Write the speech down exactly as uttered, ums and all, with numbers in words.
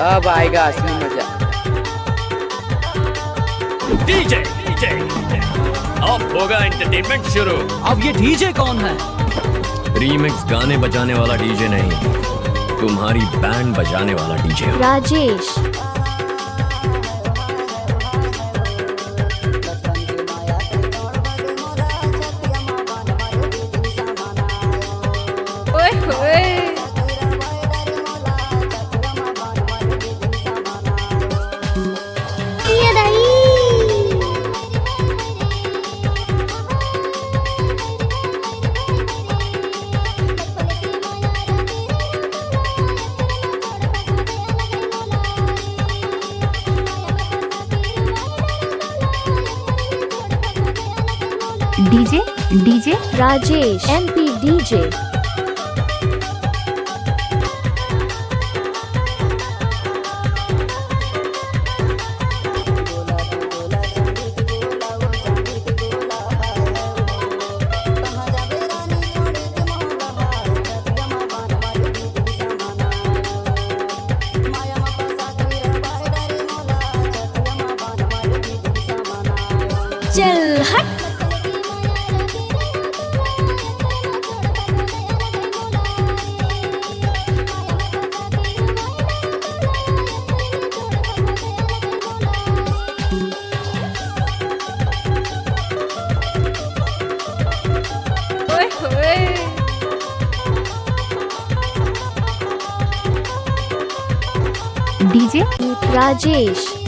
अब आएगा असली मजा। डीजे, डीजे, अब होगा एंटरटेनमेंट शुरू। अब ये डीजे कौन है? रीमिक्स गाने बजाने वाला डीजे नहीं, तुम्हारी बैंड बजाने वाला डीजे। राजेश। ओए होए। ये दाई। DJ, DJ Rajesh, MP DJ. चल हट। ओए होए। डीजे राजेश।